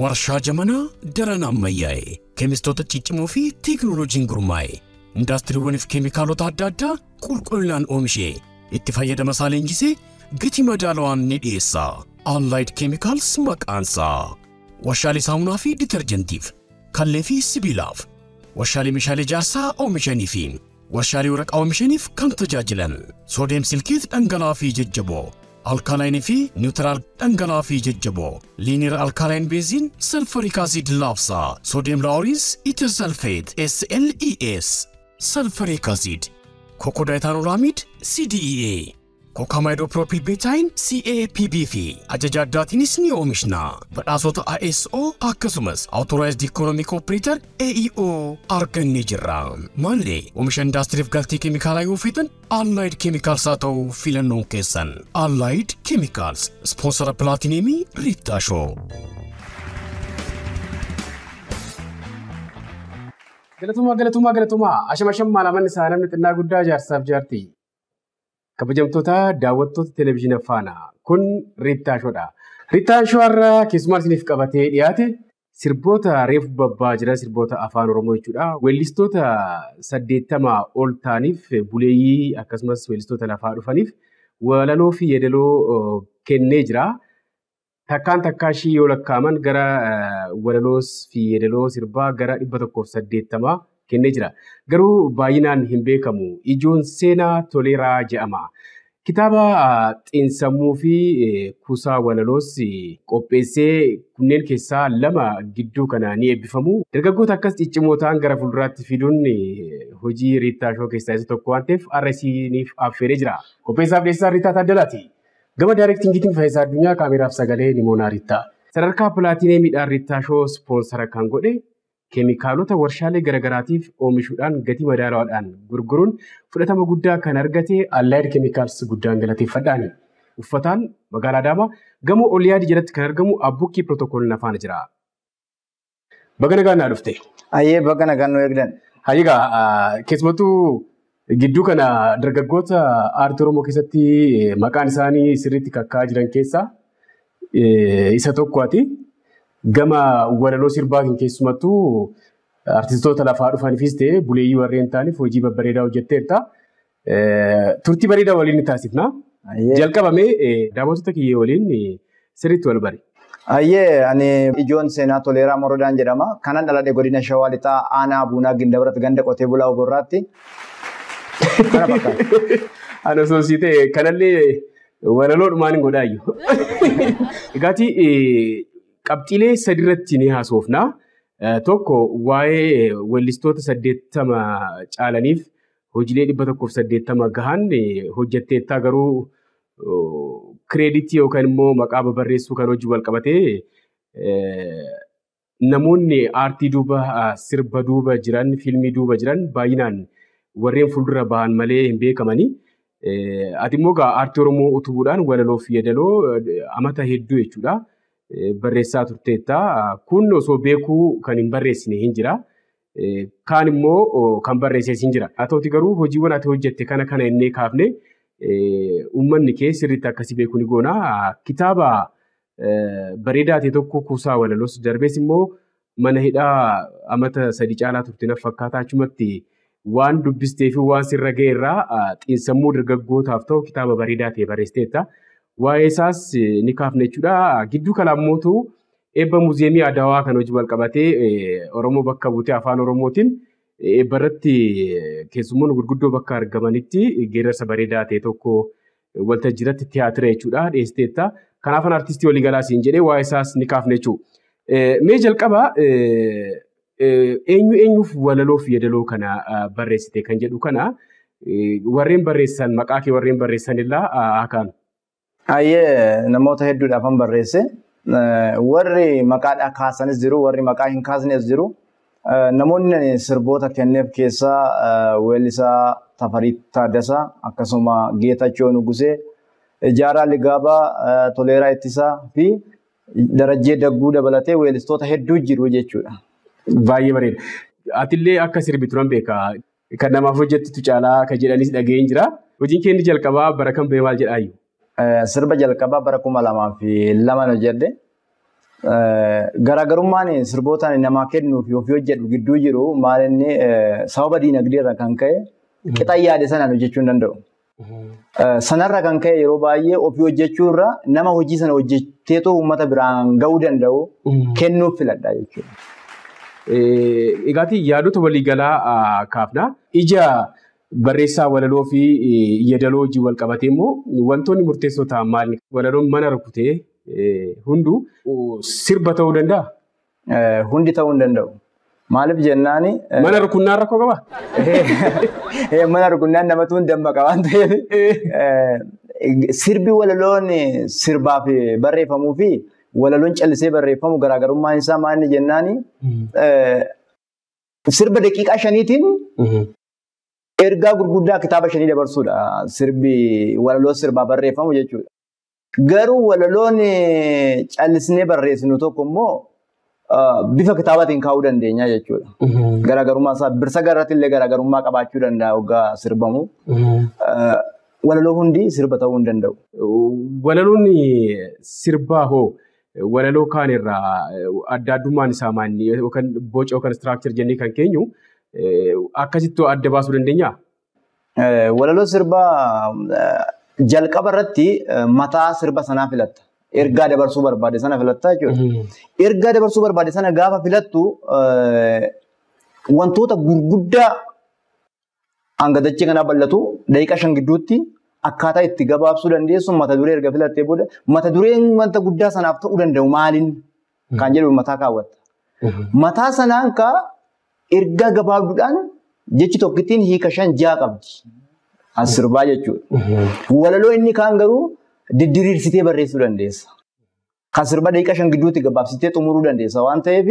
Warshaa Jamanaa daran ammayyaa'e keemistoota ciccimoo fi teekinooloojiin gurmaa'e indaastiriiwwaniif keemikaalota adda addaa qulqullinaan oomishee itti fayyadama isaa leenjisee gatii madaalawaan ni dhiyeessa. Allied Chemicals maqaansaa. Warshaalee saamunaa fi ditarjentiif, kallee fi sibiilaaf, warshaalee meeshaalee ijaarsaa oomishanii fi warshaalee waraqaa oomishaniif kan tajaajilan soodiyeem silkeet dhangala'aa fi jajjaboo, alkaalaayinii fi niwutiraal dhangala'aa fi jajjaboo, liiniir alkaalayin beeziin salfarik asiid laabsaa, soodiyeem laawuriis itir salfeet SLES, salfarik asiid, kokodaayitaanolaamid CDEA, kokaamaayidoopiroopil beetaayin CAPB fi ajaja addaatiinis ni oomishna. Badhaasota ISO akkasumas Authorized Economic Operator AEO argannee jirra. Maanree oomisha indaastiriif galtee keemikaalaa yoo feetan Allied Chemicals haa ta'u filannoon keessan. Allied Chemicals sponsora pilaatineemii Riittaa Shoo. Galatumaa galatumaa galatumaa ashama shammaa lamaan isaa namni xinnaa guddaa jaarsaaf jaarti. Kabajamtoota daawwattoota televezyiina Faanaa kun Riittaa Shoodha. Riittaan Shoo har'a keessumaa isiniif qabatee dhiyaate sirboota reefu babbaa jiran sirboota afaan Oromoo jechuudha. Weellistoota 80 ol ta'aniif buleeyyii akkasumas weellistoota lafaa dhufaniif walaloo fi yeedaloo kennee jira. Takkaan takkaa ishii yoo lakkaa'aman gara walaloo fi yeedaloo sirbaa gara 180 kennee jira. Garuu baay'inaan hin beekamu. Ijoon Seenaa Toleeraa jedhama. Kitaaba xiinsammuu fi kuusaa walaloos qopheessee kunneen keessaa lama gidduu kana ni eebbifamu. Dargaggoota akkas ciccimoo ta'an gara fuulduraatti fiduun hojii Riittaa Shoo keessaa isa tokko waan ta'eef har'a isiniif affeeree jira. Qopheessaaf dhiyeessaa Riittaa Taaddalaati. Gama daayirektingiitiin Faayisaa Addunyaa, kaameraaf sagalee Nimoonaa Riittaa. Sadarkaa pilaatineemiidhaan Riittaa Shoo ispoonsara kan godhe keemikaalota warshaalee garaagaraatiif oomishuudhaan gatii madaalawaadhaan gurguruun fudhatama guddaa kan argate Allied Chemicals guddaan galateeffadhaani. Uffataan magaalaa Adaamaa gamoo Oliyaadii jalatti kan argamu Abbukkii Pirootokooliin afaan jira. Baga nagaan naa dhufte. Ayyee baga nagaan nu eegdan. Hayyigaa keessumattuu gidduu kana dargaggoota aartii Oromoo keessatti maqaan isaanii sirriitti kakkaa jiran keessaa isa tokko ati. Gama walaloo sirbaatiin keessumattuu artistoota lafaa dhufaniifis ta'e buleeyyii warreen ta'aniif hojii babbareedaa hojjetteerta. Turtii bareedaa waliin ni taasifna. Jalqabamee daawwattoota kiyyee waliin sirriitti wal bari. Ayyee ani Ijoon Seenaa Toleeraa Morodaan jedhama. Kanan dhaladhe godina Shawaa Lixaa aanaa Buunaa Gindabarat ganda qotee bulaa Oborraatti. Kana fakkaata. Ani osoo sii ta'e kanallee walaloodhumaan hin godhaayyuu. Egaati qabxiilee sadiirratti ni haasofna. Tokko waa'ee weellistoota 80 caalaniif hojiilee 180 gahan hojjetteettaa garuu kireeditii yookaan immoo maqaa babarreessuu kan hojii wal qabatee namoonni aartii duuba sirba duuba jiran fiilmii duuba jiran baay'inaan warreen fuuldura bahan malee hin beekamanii. Ati immoo aartii Oromoo utubuudhaan walaloo fi yeedaloo amata hedduu jechuudha. Barreessaa turteetta. Kun osoo beekuu kan hin barreessine hin jira. Kaan immoo kan barreesses hin jira. Haa ta'uti garuu hojiiwwan ati hojjette kana kana innee kaafne uummanni kee sirriitti akkasii beeku ni goona. Kitaaba bareedaa ta'e tokko kuusaa walaloos darbees immoo mana hidhaa amata 3 caalaa turte na fakkaata achumatti waan dubbistee fi waan sirra ga'e irraa xiinsammuu dargaggootaaf ta'u kitaaba bareedaa ta'e barreessiteetta. Waa'ee isaas ni kaafne jechuudha. Gidduu kana ammoo eebba muuziyeemii Adawaa kan hojii wal qabatee Oromoo bakka buutee afaan Oromootiin eebba irratti keessummoonni gurguddoo bakka argamanitti geerarsa bareedaa ta'e tokko waltajjii irratti tiyaatira jechuudha dhiyeessiteetta. Kanaafan artistii waliigalaa siin jedhee waa'ee isaas ni kaafne jechuudha. Mee jalqaba eenyu eenyuuf walaloo fi yeedaloo kana barreessite kan jedhu kana warreen barreessan maqaa kee warreen barreessan illaa haa kaanu. Ayyee namoota hedduudhaafan barreesse. Warri maqaadhaa kaasanis jiru, warri maqaa hin kaasnes jiru. Namoonni sirboota kenneef keessaa weellisaa Tafarii Taaddasaa akkasuma Geetachoo Nugusee, Jaaraa Ligaabaa, Toleeraa Ittisaa fi Darajjee Dagguu dabalatee weellistoota hedduu jiru jechuudha. Baay'ee bareeda. Atillee akka sirbitu nan beeka. Kan namaaf hojjettu caalaa kan jedhanis dhaga'een jira. Hojiin kee inni jalqabaa bara kam ba'e maal jedhaayyuu? Sirba jalqabaa bara 2002 hojjedhe. Garaagarummaan sirboota namaa kennuu fi ofii hojjedhu gidduu jiru maal inni sababa diinagdee irraa kan ka'e qixa yaade sanaan hojjechuu hin danda'u. Sanarra kan ka'e yeroo baay'ee ofii hojjechuu irra nama hojii sana hojjetteetoo uummata biraan ga'uu danda'u kennuuf filadha jechuudha. Egaati yaadota waliigalaa kaafna. Ija barreessaa walaloo fi yeedaloo hojii wal qabatee immoo wantoonni murteessoo ta'an maali? Walaloon mana rukutee hunduu sirba ta'uu danda'a? Hundi ta'uu hin danda'u. Maaliif jennaani? Mana rukunnaan rakkoo qabaa? Mana rukunnaan namatu hin dammaqa waan ta'eef sirbi walaloon sirbaaf barreeffamuu fi walaloon callisee barreeffamu garaagarummaan isaa maal inni jennaani? Sirba daqiiqaa 5tiin ergaa gurguddaa kitaaba 5 dabarsuudha. Sirbi walaloo sirbaa barreeffamu jechuudha. Garuu walaloon callisnee barreessinu tokko immoo bifa kitaabaatiin kaa'uu dandeenya jechuudha. Garaagarummaa isaa birsa irratti illee garaagarummaa qabaachuu danda'a hoggaa sirbamu. Walaloo hundi sirba ta'uu hin danda'u. Walaloon sirbaa hoo walaloo kaan irraa adda addummaan isaa maali yookaan boca yookaan istiraakchar jennee kan keenyu akkasitti adda baasuu dandeenyaa? Walaloo sirbaa jalqaba irratti mataa sirba sanaa filatta. Ergaa dabarsuu barbaade sana filatta jechuudha. Ergaa dabarsuu barbaade sana gaafa filattu wantoota gurguddaa hanga dachee kanaa bal'atu daqiiqaa 5 gidduutti akkaataa itti gabaabsuu dandeessu mata duree erga filattee booda mata dureen wanta guddaa sanaaf ta'uu danda'u maaliin kan jedhu mataa kaawwatta. Mataa sanaan kaa ergaa gabaabduudhaan jechi tokkittiin hiika 5 6 qabdi. As sirbaa jechuudha. Walaloo inni kaan garuu diddiriirsitee barreessuu dandeessa. Kan sirba daqiiqaa 5 gidduutti gabaabsitee xumuruu dandeessa waan ta'eef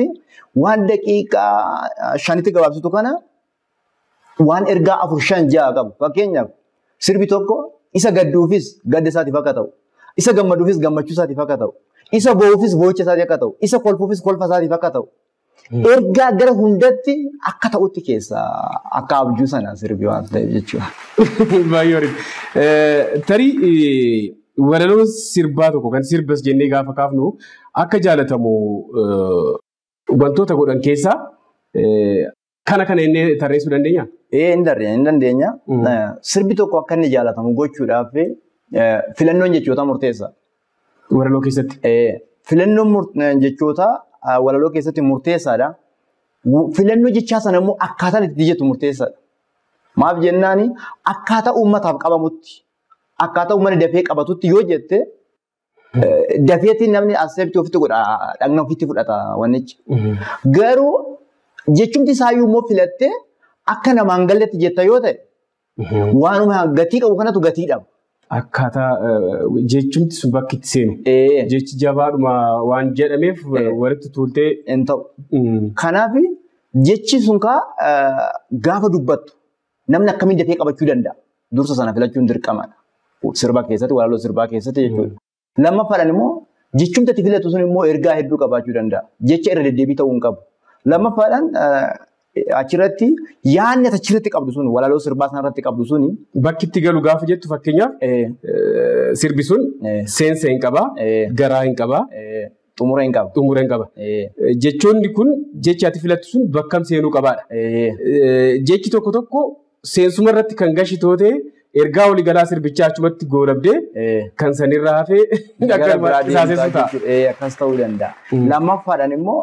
waan daqiiqaa 5tti gabaabsitu kana waan ergaa 4 5 6 qabu. Fakkeenyaaf sirbi tokko isa gadduufis gadda isaatiif akka ta'u, isa gammaduufis gammachuu isaatiif akka ta'u, isa boo'uufis boo'icha isaatiif akka ta'u, isa kolfuufis kolfa isaatiif akka ta'u. Ergaa gara hundatti akka ta'utti keessa akka abjuu sana sirbi waan ta'eef jechuudha. Baay'ee bareeda. Tarii walaloon sirbaa tokko kan sirbas jennee gaafa kaafnu akka jaalatamu wantoota godhan keessaa kana inni tarreessuu dandeenya? Hin dandeenya. Sirbi tokko akka inni jaalatamu gochuudhaaf filannoon jechoota murteessa. Walaloo keessatti? Filannoon jechoota walaloo keessatti murteessaadha. Filannoo jechaa sana immoo akkaataan itti jettu murteessaadha. Maaf jennaani akkaataa uummataaf qabamutti, akkaataa uummanni dafee qabatutti yoo jette dafeetiin namni accept ofitti godha, dhagna ofitti fudhata wannichi. Garuu jechumti isaayyuu immoo filattee akka namaan galletti jetta yoo ta'e waanuma gatii qabu kanatu gatii dhaba. Akkaataa jechumti sun bakki itti seenu. Jechi jabaadhuma waan jedhameef walitti tuultee hin ta'u. Kanaaf jechi sun kaa gaafa dubbattu namni akkamiin dafee qabachuu danda'a? Dursa sana filachuun dirqamadha. Sirba keessatti, walaloo sirbaa keessatti jechuudha. Lammaffaadhaan immoo jechumti ati filattu sun immoo ergaa hedduu qabaachuu danda'a. Jecha irra deddeebii ta'uu hin qabu. Lammaffaadhaan achirratti yaadni ati achirratti qabdu sun walaloo sirbaa sanarratti qabdu suni. Bakki itti galu gaafa jettu fakkeenyaaf sirbi sun seensa hin qabaa, garaa hin qabaa, xumura hin qaba. Xumura hin qaba. Jechoonni kun jechi ati filattu sun bakkam seenuu qabaadha. Jechi tokko tokko seensuma irratti kan gashitoo ta'e ergaa waliigalaa sirbichaa achumatti goolabdee kan sanirraa hafee Gara biraa qisaasessu ta'a. Akkas ta'uu danda'a. Lammaffaadhaan immoo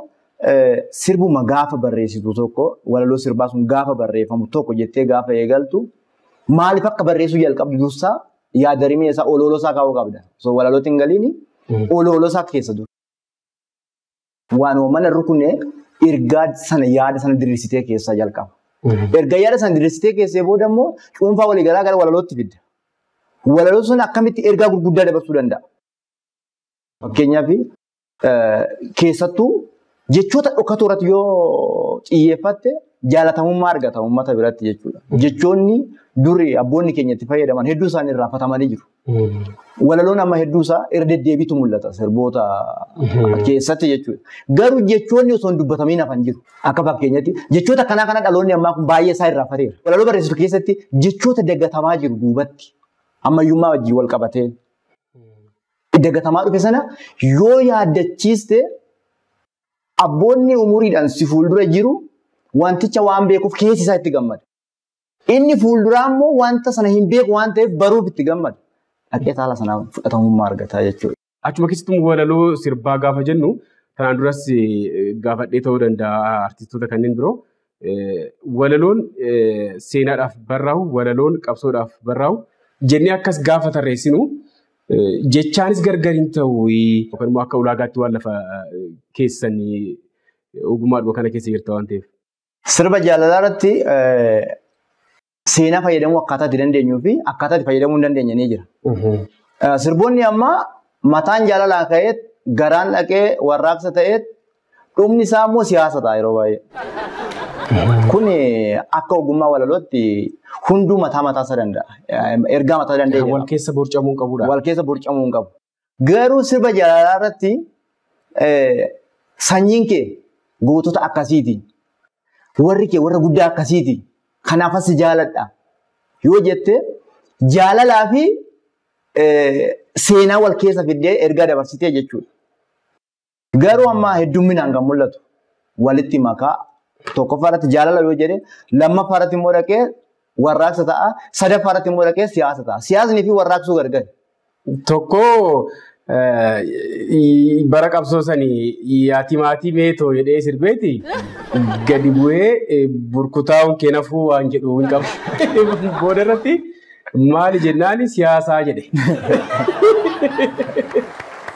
sirbuma gaafa barreessitu tokko walaloo sirbaa sun gaafa barreeffamu tokko jettee gaafa eegaltu maaliif akka barreessuu jalqabdu dursaa yaada rimee isaa olooloo isaa kaa'uu qabda. So walalootti hin galiini olooloo isaa keessa dura. Waanuma mana rukunee ergaa sana yaada sana diriirsitee keessaa jalqaba. Erga yaada sana diriirsitee keessee booda immoo cuunfaa waliigalaa gara walalootti fidda. Walaloon sun akkamitti ergaa gurguddaa dabarsuu danda'a? Fakkeenyaaf keessattuu jechoota dhokatoo irratti yoo xiyyeeffatte jaalatamummaa argata uummata biratti jechuudha. Jechoonni duri abboonni keenya itti fayyadaman hedduu isaanii irraanfatamanii jiru. Walaloon amma hedduu isaa irra deddeebiitu mul'ata sirboota keessatti jechuudha. Garuu jechoonni osoo hin dubbatamiin hafan jiru. Akka fakkeenyatti jechoota kanaa kana dhaloonni ammaa kun baay'ee isaa irraanfateera. Walaloo barreessitu keessatti jechoota dagatamaa jiru duubatti ammayyummaa wajjin wal qabatee dagatamaa dhufe sana yoo yaaddachiiste Abboonni umuriidhaan si fuuldura jiru wanticha waan beekuuf keessi isaa itti gammada. Inni fuulduraa immoo wanta sana hin beeku waan ta'eef baruuf itti gammada. Dhaqee haala sanaa fudhatamummaa argata jechuudha. Achuma keessattuu walaloo sirbaa gaafa jennu kanaan duras gaafadhee ta'uu danda'a artistoota kanneen biroo. Walaloon seenaadhaaf barraa'u, walaloon qabsoodhaaf barraa'u jennee akkas gaafa tarreessinu jechaanis gargar hin ta'u yookaan immoo akka ulaagaatti waan lafa keessan ogummaadhuma kana keessa jirta waan ta'eef. Sirba jaalalaa irratti seenaa fayyadamuu akkaataa itti dandeenyuu fi akkaataa itti fayyadamuu hin dandeenye ni jira. Sirboonni ammaa mataan jaalalaa ka'ee garaan dhaqee warraaqsa ta'ee dhumni isaa immoo siyaasa ta'a yeroo baay'ee. Kun akka ogummaa walalootti hunduu mataa mataa isaa danda'a. Ergaa mataa danda'a. Wal keessa borcamuu hin qabudha. Wal keessa borcamuu hin qabu. Garuu sirba jaalalaa irratti sanyiin kee gootota akkasiiti. Warri kee warra guddaa akkasiiti. Kanaafas jaaladha. Yoo jette jaalalaa fi seenaa wal keessa fiddee ergaa dabarsitee jechuudha. Garuu amma heddumminaan kan mul'atu walitti makaa tokkoffaa irratti jaalala yoo jedhe lammaffaa irratti immoo dhaqee warraaqsa ta'a sadaffaa irratti immoo dhaqee siyaasa ta'a. Siyaasni fi warraaqsuu gargari. Tokko bara qabsoo sanii yaati maatii meetoo jedhee sirbeeti gadi bu'ee burkutaa'uun keenafuu waan jedhu hin qabu. Booda irratti maali jennaan siyaasaa jedhe.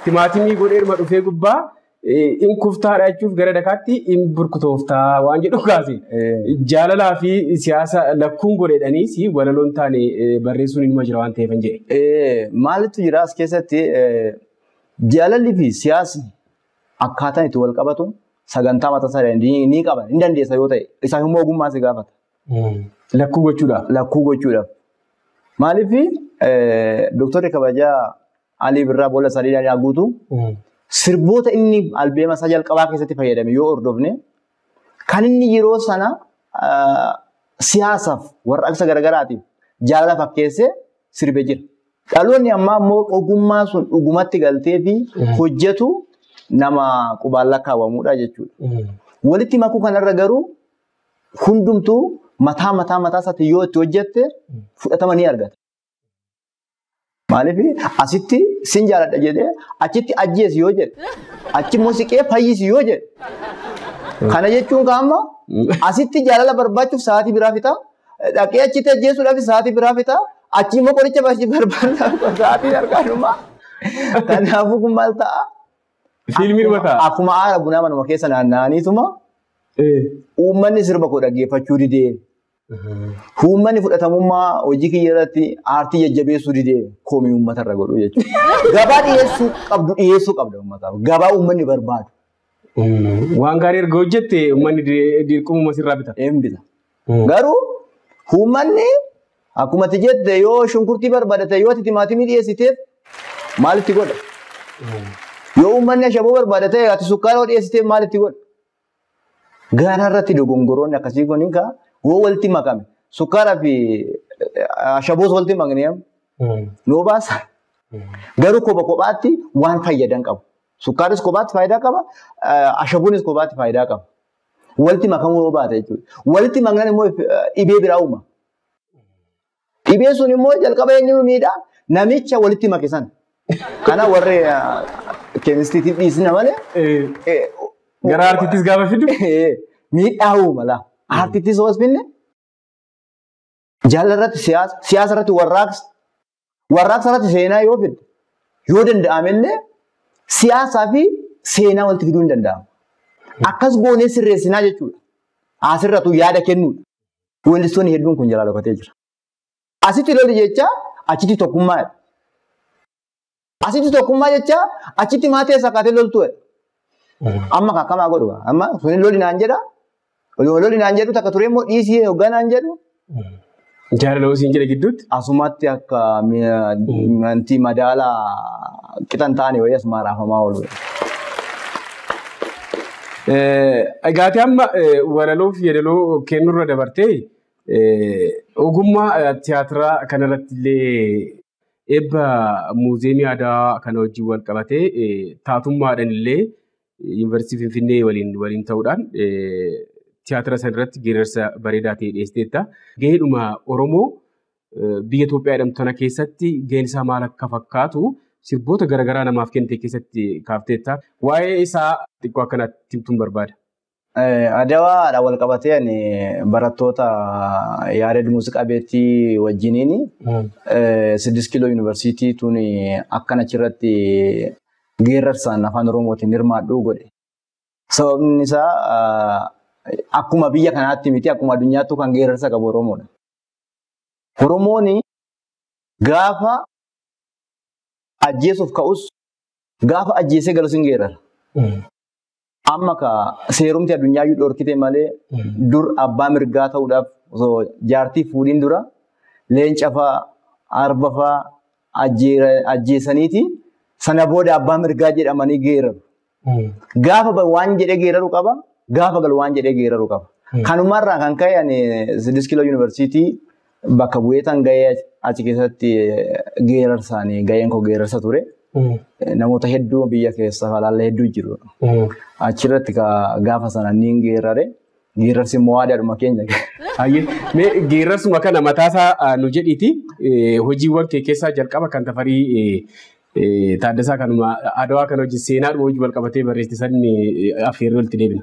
Timaatimii godhee dhufee gubbaa in kuftaadha jechuuf gara dakaatti in burkutooftaa waan jedhu kaase. Jaalalaa fi siyaasa lakkuun godheedhaniis walaloon taane barreessuun inuma jira waan ta'eef hin jedhe. Maalitu jira as keessatti jaalalli fi siyaasni akkaataan itti wal qabatu sagantaa mataa isaa ni qaba hin dandeessa yoo ta'e isaaf immoo ogummaa si gaafata. Lakkuu gochuudhaaf. Lakkuu gochuudhaaf. Maaliif Dooktarri kabajaa Alii Birraa boolla sadiidhaan guutu sirboota inni albeema isaa jalqabaa keessatti fayyadame yoo hordofne kan inni yeroo sana siyaasaaf warraaqsa garagaraatiif jaalala fakkeessee sirbee jira. Dhaloonni ammaa immoo ogummaa sun dhugumatti galtee fi hojjetu nama qubaan lakkaawwamuudha jechuudha. Walitti makuu kanarra garuu hundumtuu mataa mataa mataa isaatti yoo itti hojjette fudhatama ni argata. Maaliif asitti sin jaaladha jedhee achitti ajjeesi yoo jedhe achi immoo siqee fayyisi yoo jedhe kana jechuun kaamma asitti jaalala barbaachuuf sa'aatii biraa fixa dhaqee achitti ajjeesuudhaaf sa'aatii biraa fixa achi immoo qoricha barbaachuuf sa'aatii argaanuma. Kanaafuu kun maal ta'a? Fiilmii mataa. Akkuma aara bunaa manuma keessa naanna'aniituma uummanni sirba koo dhaggeeffachuu didee. Uummanni fudhatamummaa hojii kiyya irratti aartii jajjabeessuu didee komii uummata irra godhu jechuudha. Gabaa dhiyeessuu qabdu dhiyeessuu qabda uummataaf. Gabaa uummanni barbaadu. Waan gaarii erga hojjette uummanni dirqamuma sirraa bita. Hin bita. Garuu uummanni akkuma ati jette yoo shunkurtii barbaadate yoo ati timaatimii dhiyeessiteef maalitti godha? Yoo uummanni ashaboo barbaadate ati sukkaara yoo dhiyeessiteef maalitti godha? Gaara irratti dogongoroonni akkasii kun kaa yoo walitti makame sukkaaraa fi ashaboos walitti maknee nuu baasa. Garuu kopha kophaatti waan fayyadan qabu. Sukkaaris kophaatti faayidaa qaba, ashaboonis kophaatti faayidaa qaba. Walitti makamuu yoo baate jechuudha. Walitti maknaan immoo dhibee biraa uuma. Dhibeen sun immoo jalqaba eenyu miidhaa? Namicha walitti make sana. Kana warri keemistiitiif dhiisna malee. Gara aartiittis gaafa fidu? Miidhaa uuma laa. Aartiittis yoo finne jaalala irratti siyaasa, siyaasa irratti warraaqsa, warraaqsa irratti seenaa yoo fidde yoo danda'ame illee siyaasaa fi seenaa walitti fiduu hin danda'amu. Akkas goonee sirreessinaa jechuudha. Asirrattuu yaada kennuudha. Weellistoonni hedduun kun jalaa dhokatee jira. Asitti loli jecha achitti tokkummaadha. Asitti tokkummaa jecha achitti maatii isaa kaatee loltuudha. Amma akkamaa godhu amma suni loli naan jedha. Loli naan jedhu takka turee immoo dhiisii hoggaa naan jedhu. Jaalala hojii jedhe gidduutti. Asumatti akka wanti madaala qixa hin taane wayii asuma raafamaa oolu. Egaati amma walaloo fi yeedaloo kennurra dabartee ogummaa tiyaatiraa kanarratti illee eebba muuziyeemii aadaa kana wajjin wal qabatee taatummaadhaan illee Yuunivarsiitii Finfinnee waliin ta'uudhaan tiyaatira sana irratti geerarsa bareedaa ta'e dhiyeessiteetta. Gaheedhuma Oromoo biyya Itoophiyaa jedhamtu tana keessatti gaheen isaa maal akka fakkaatu sirboota garaagaraa namaaf kennite keessatti kaafteetta. Waa'ee isaa xiqqoo akkanatti himtuun barbaada. Adawaadhaan wal qabatee ani barattoota Yaared Muuziqaa Beettii wajjiniin 6 kiiloo yuunivarsiitii tun akkan achirratti geerarsaan afaan Oromootiin hirmaadhu godhe. Sababni isaa akkuma biyya kanaatti miti akkuma addunyaattuu kan geerarsa qabu Oromoodha. Oromoon gaafa ajjeesuuf ka'us gaafa ajjeesee galus hin geerara. Amma ka seerumti addunyaa dhorkite malee dur abbaa mirgaa ta'uudhaaf osoo jaartii fuudhiin dura leenca fa'aa arba fa'aa ajjeesaniiti sana booda abbaa mirgaa jedhamanii geeraru. Gaafa waan jedhee geeraru qaba, gaafa galu waan jedhee geeraru qaba. Kanumarraa kan ka'e ani 6 kiiloo yuunivarsiitii bakka bu'eetan gahee achi keessatti geerarsaanii gaheen koo geerarsa ture. Namoota hedduu biyya keessa falaalla hedduu jiru. Achirratti gaafa sana niin geerare. Geerarsi immoo aadaadhuma keenya. Mee geerarsuma kana mataasaa nu jedhiiti. Hojiiwwan kee keessaa jalqaba kan Tafarii Taaddasaa kanuma Adawaa kana hojii seenaadhuma hojii wal qabatee barreessite sanni affeerree walitti deebina.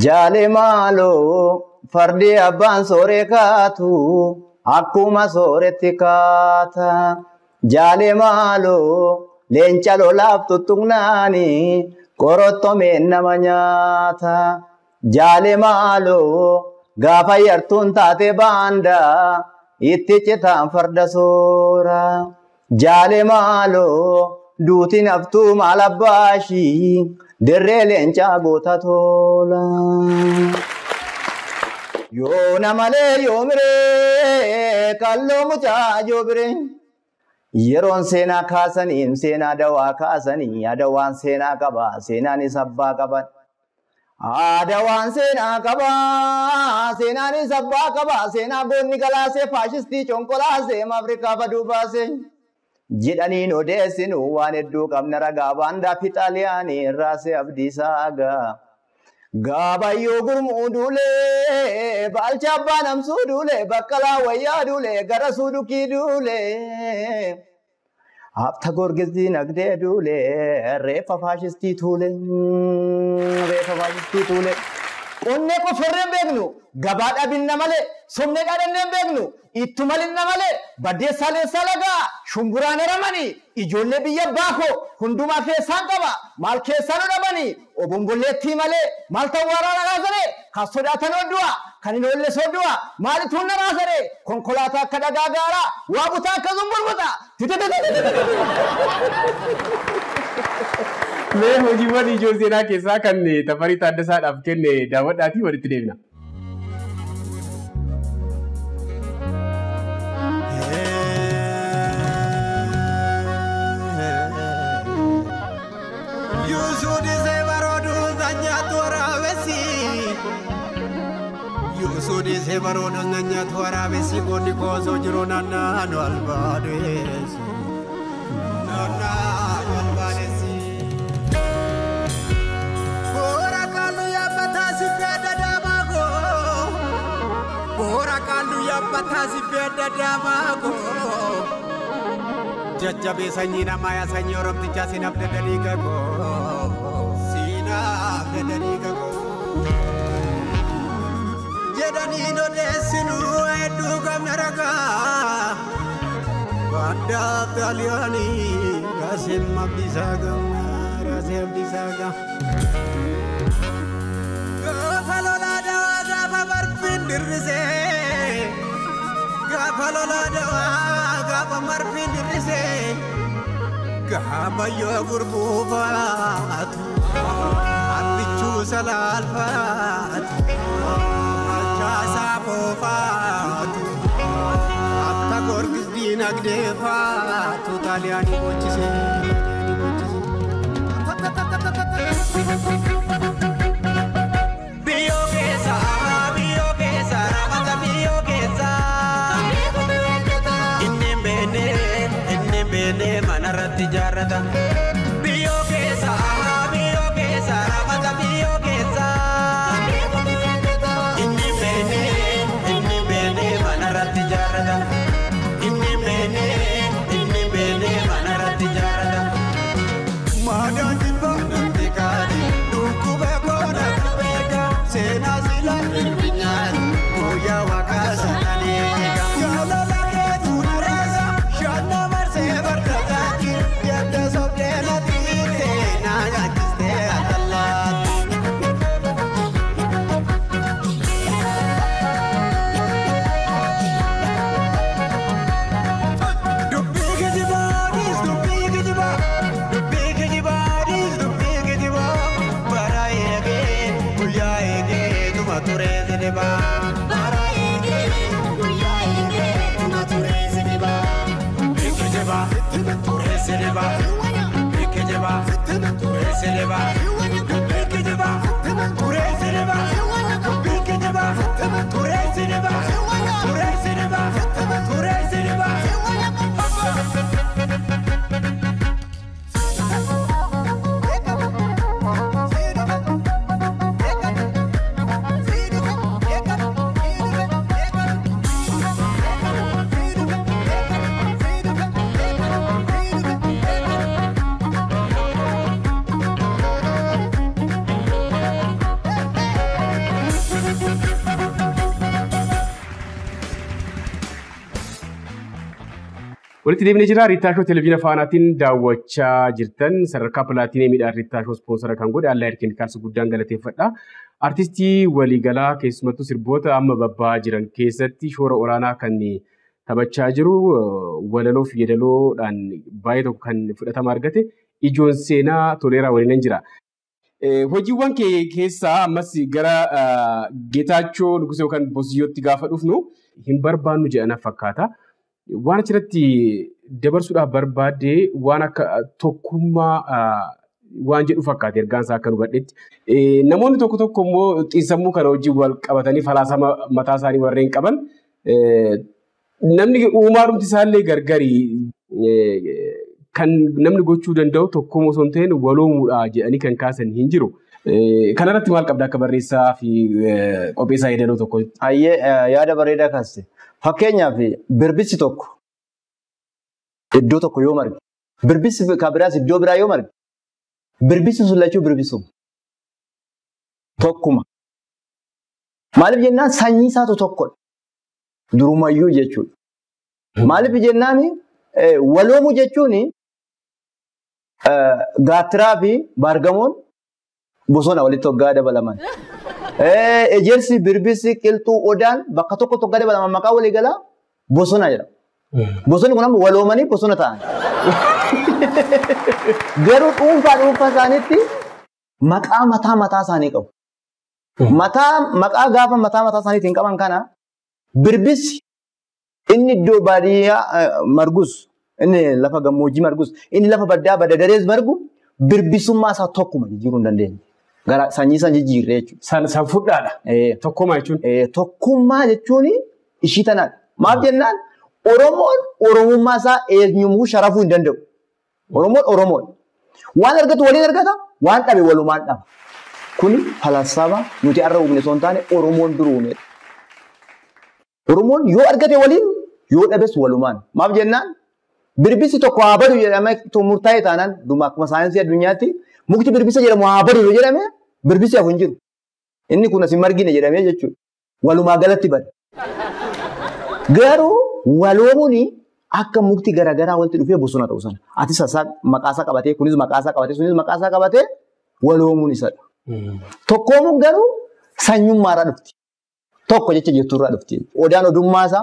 Jaale maaloo fardi abbaan sooree kaatu akkuma sooretti kaata. Jaale maaloo leenca lolaaf tuttuqnaani qorottomeen nama nyaata. Jaale maaloo gaafa yartuun taate baanda itti citaan farda soora. Jaale maaloo duuti naftuu maal abbaashii dirree leencaa goota tola. Yoona malee yoomiree kalloo mucaa joobiree. Yeroon seenaa kaasanii seenaa dawaa kaasanii adawaan seenaa qaba seenaanis abbaa qaban. Adawaan seenaa qaba seenaanis abbaa qaba seenaa goonni galaasee faashistii conqolaasee Afrikaa faduu baasee. Jedhaniin odeessinu waan hedduu qabna ragaa baandaa fi xaaliyaanii raasee abdiisaa agaa. Gaabayyoo gurmuu duulee baalcha abbaa namsuu duulee baqqalaa wayyaa duulee gara suudukii duulee. Hafta Goorgis dinagdee duulee reeffa faashistii tuulee reeffa faashistii tuulee. Qonnee qofarree beeknu gabaa dhabinna malee somnee dhaadannee beeknu itti malinna malee baddeessaa leessaa lagaa shumburaan eramanii ijoollee biyya baakoo hundumaa keessaan qaba maal keessaan dhabanii obombolleettii malee maal tawwaaraa nagaasaree kan sodaatan oddu'a kan hin oolle sooddu'a maalitu hunda raasaree konkolaataa akka dhagaa gaaraa waa butaa akka zumbulbuta. Mee hojiiwwan ijoo seenaa keessaa kan Tafarii Taaddasaadhaaf kenne daawwadhaatii walitti deebina. Yuusuu barooduu nyaatu waraabessi goonni koosoo jiru naannoo albaadeessi. Naannoo albaadeessi. Boora kalluu yaabbataa si fedha daamaa koo. Boora kalluu yaabbataa si fedha daamaa koo. Jajjabee sanyii namaa yaa sanyii oromtichaa siinaaf dadanii gagoo. Siinaaf dadanii gagoo. Jedhaniin odeessinu hedduu qabna ragaa. Baandaa xaaliyaanii raasee abdiisaa gama raasee abdiisaa gama. Gaafa lolaa dawaa gaafa marfiin dirrisee. Gaafa lolaa dawaa gaafa marfiin dirrisee. Gaafa yoo gurbuufaatu abbichuu salaalfaatu. Saafofaatu akka Goorgis dinagdee faatu xaaliyaanii bochisee. Biyyoo keessa raamata biyyoo keessa. Inni beene manarratti ijaarrata. Biyyoo keessa Guyyaa eegeetuma turee sidhiba. Bara eegee guyyaa eegeetuma turee sidhiba. Bikijeba turee sidhiba. Bikijeba turee sidhiba. Bikijeba turee sidhiba. Bikijeba turee sidhiba. Turee sidhiba turee sidhiba. Walitti deebinee jira. Riittaa Shoo Televezyiina Faanaatiin daawwachaa jirtan sadarkaa pilaatineemiidhaan Riittaa Shoo ispoonsara kan godhe Allaayid Keemikaalsi guddaan galateeffadha. Artistii waliigalaa keessumattuu sirboota amma babba'aa jiran keessatti shoora olaanaa kan taphachaa jiru walaloo fi yeedaloodhaan baay'ee tokko kan fudhatama argate ijoon seenaa Toleeraa waliin jira. Hojiiwwan kee keessaa ammas gara Geetaachoo Nugusee yookaan Bosiyyootti gaafa dhufnu hin barbaannu jedhan fakkaata. Waan achirratti dabarsuudhaaf barbaadde waan akka tokkummaa waan jedhu fakkaate ergaan isaa akka hubadhetti. Namoonni tokko tokko immoo xiinsammuu kana wajjin wal qabatanii falaasama mataa isaanii warreen qaban namni uumaadhumti isaallee gargari kan namni gochuu danda'u tokkummaa osoo hin ta'in waloomuudha jedhanii kan kaasan hin jiru. Kanarratti maal qabda akka barreessaa fi qopheessaa yeedaloo tokko? Ayyee yaada bareedaa kaaste. Fakkeenyaaf birbisi tokko iddoo tokko yoo marge, birbisi kan biraas iddoo biraa yoo marge, birbisi sun lachuu birbisuma. Tokkuma. Maaliif jennaan sanyii isaatu tokkodha. Durumayyuu jechuudha. Maaliif jennaan waloomuu jechuun gaattiraa fi baargamoon bosona walitti hoggaa dabalaman. Ejersi, birbisi, qilxuu, odaan bakka tokko tokko dabalaman maqaa walii galaa bosona jedhama. Bosonni kun ammoo waloomanii bosona ta'an. Garuu dhuunfaa dhuunfaa isaaniitti maqaa mataa mataa isaanii qabu. Maqaa gaafa mataa mataa isaaniitiin qaban kana birbisi inni iddoo baadiyyaa margus, inni lafa gammoojjii margus, inni lafa baddaa badda-darees margu birbisummaa isaa tokkuma jijjiiruu hin dandeenye. Gara sanyii san jijjiirree jechuudha. San fudhaadha. Tokkummaa jechuun. Tokkummaa jechuun ishii tanaadha. Maaf jennaan Oromoon Oromummaa isaa eenyumuu sharafuu hin danda'u. Oromoon Oromoodha. Waan argatu waliin argata, waan dhabe walumaan dhaba. Kuni falaasama nuti har'a uumne osoo hin taane Oromoon dur uumedha. Oromoon yoo argate waliin, yoo dhabes walumaan. Maaf jennaan birbisi tokko haa badu jedhamee murtaa'e taanaan dhuma akkuma saayinsii addunyaatti mukti birbisa jedhamu haa badu yoo jedhame birbisi hafu hin jiru. Inni kun as hin margine jedhamee jechuudha. Walumaa galatti bada. Garuu waloomuun akka mukti garaagaraa walitti dhufee bosona ta'u sana. Atis maqaasaa qabatee, kunis maqaasaa qabatee, sunis maqaasaa qabatee waloomuun isadha. Tokkoomuun garuu sanyummaarraa dhufti. Tokko jecha jettuurraa dhufti. Odaan odummaasaa,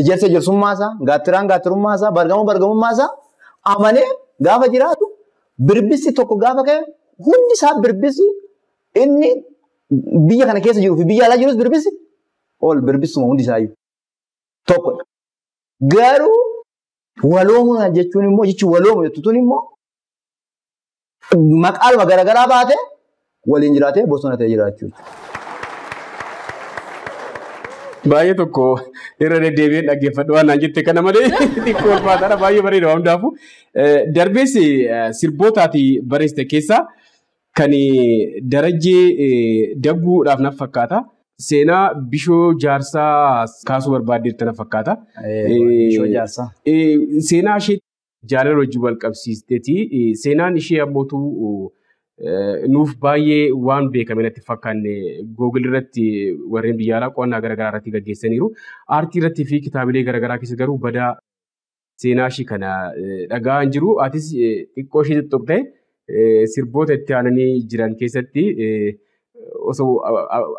ejersa ejersummaasaa, gaattiraan gaattirummaasaa, bargamoo bargamummaasaa amanee gaafa jiraatu birbisi tokko gaafa ka'e hundi isaa birbisi inni biyya kana keessa jiruu fi biyya alaa jirus birbisi ol birbisuma hundi isaayyuu tokkodha. Garuu waloomuu jechuun immoo jechi waloomu jettu tun immoo maqaaluma garaagaraa baate waliin jiraatee bosona ta'ee jiraachuu. Baay'ee tokko irra deddeebi'een dhaggeeffadhu waan naan jette kana malee xiqqoo ulfaataadha baay'ee bareeda waan hundaafuu. Darbees sirbootaati barreessite keessaa kan Darajjee Dagguudhaaf naf fakkaata. Seenaa Bishoo Jaarsaa kaasuu barbaaddeerta naf fakkaata. Bishoo Jaarsaa. Seenaa ishee jaalala wajjin wal qabsiisteeti. Seenaan ishee ammootu nuuf baay'ee waan beekame natti fakkaanne Google irratti warreen biyya alaa qo'annaa garaagaraa irratti gaggeessaniiru. Aartii irratti fi kitaabilee garaagaraa keessa garuu badaa seenaa ishee kana dhagaa hin jiru. Atis xiqqoo ishee tuttuqxee sirboota itti aananii jiran keessatti osoo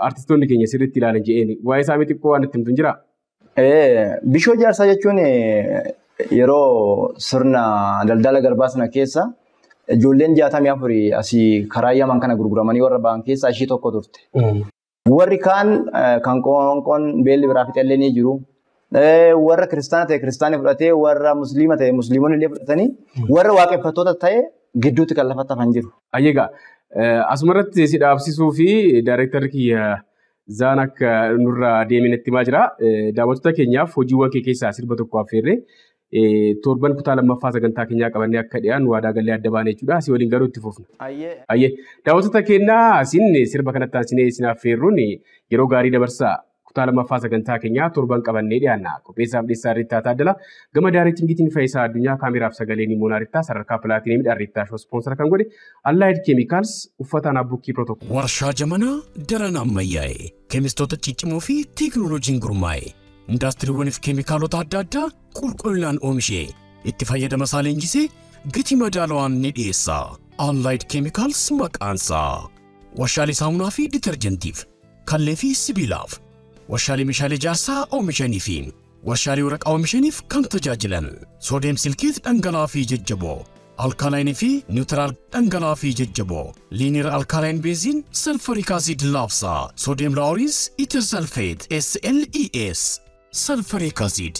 artistoonni keenya sirriitti ilaalan jedheen waa'ee isaa xiqqoo waan itti himtu hin jiraa? Bishoo Jaarsaa jechuun yeroo sirna daldala garbaa sana keessa Ijoolleen 64 asii karaa Yaman kana gurguramanii warra ba'an keessaa ishii tokko turte. Warri kaan kan qoonqoon beelli biraa fixellee ni jiru. Warra kiristaana ta'e kiristaanni fudhatee, warra musliima ta'e musliimonni illee fudhatanii, warra waaqeffattoota ta'e gidduutti kan lafatti hafan jiru. Ayyeegaa asumarratti si dhaabsisuu fi daayirektarri kiyya Zaan akka nurraa deeminitti himaa jira. Daawwattoota keenyaaf hojiiwwan kee keessaa sirba tokko affeerree torban kutaa lammaffaa sagantaa keenyaa qabannee akka dhiyaannu waadaa gallee adda baane jechuudha. Asii waliin garuu itti fufna. Ayyee daawwattoota keenyaa isin sirba kanatti aansinee isin affeerruun yeroo gaarii dabarsaa. Kutaa lammaffaa sagantaa keenyaa torban qabannee dhiyaanna. Qopheessaaf dhiyeessaa Riittaa Taaddalaa, gama daayirektingiitiin Faayisaa Addunyaa, kaameraaf sagalee Nimoonaa Riittaa, sadarkaa pilaatineemidhaan Riittaa Shoo ispoonsara kan godhe Allaayid Keemikaals, uffataan Abbukkii Pirootokool. Warshaa jamanaa daran ammayyaa'e keemistoota ciccimoo fi teekinooloojiin gurmaa'e indaastiriiwwaniif keemikaalota adda addaa qulqullinaan oomishee itti fayyadama isaa leenjisee gatii madaalawaan ni dhiyeessa. Allaayid Keemikaals maqaansaa. Warshaalee saamunaa fi ditarjentiif, kallee fi sibiilaaf, warshaalee meeshaalee ijaarsaa oomishanii fi warshaalee waraqaa oomishaniif kan tajaajilan soodiyeem silkeet dhangala'aa fi jajjaboo, alkaalaayinii fi niwutiraal dhangala'aa fi jajjaboo, liiniir alkaalayin beeziin, salfarik asiid laabsaa, soodiyeem laawuriis iter salfeet SLES, salfarik asiid,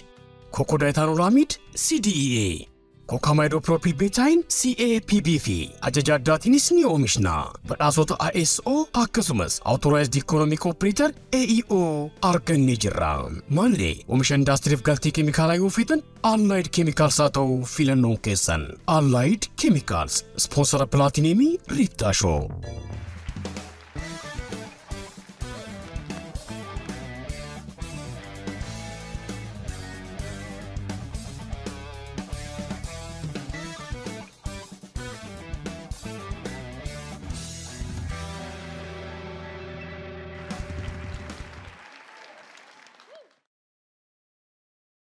kokodaayitaanolaamiid CDEA, kookamaayidoopiroopil beetaayin CAPB fi ajaja addaatiinis ni oomishna. Badhaasota ISO akkasumas Authorized Economic Operator AEO argannee jirra. Maallee oomisha indaastiriif galtee keemikaalaa yoo feetan Allied Chemicals haa ta'u filannoon keessan. Allied Chemicals sponsora pilaatineemii Riittaa Shoo.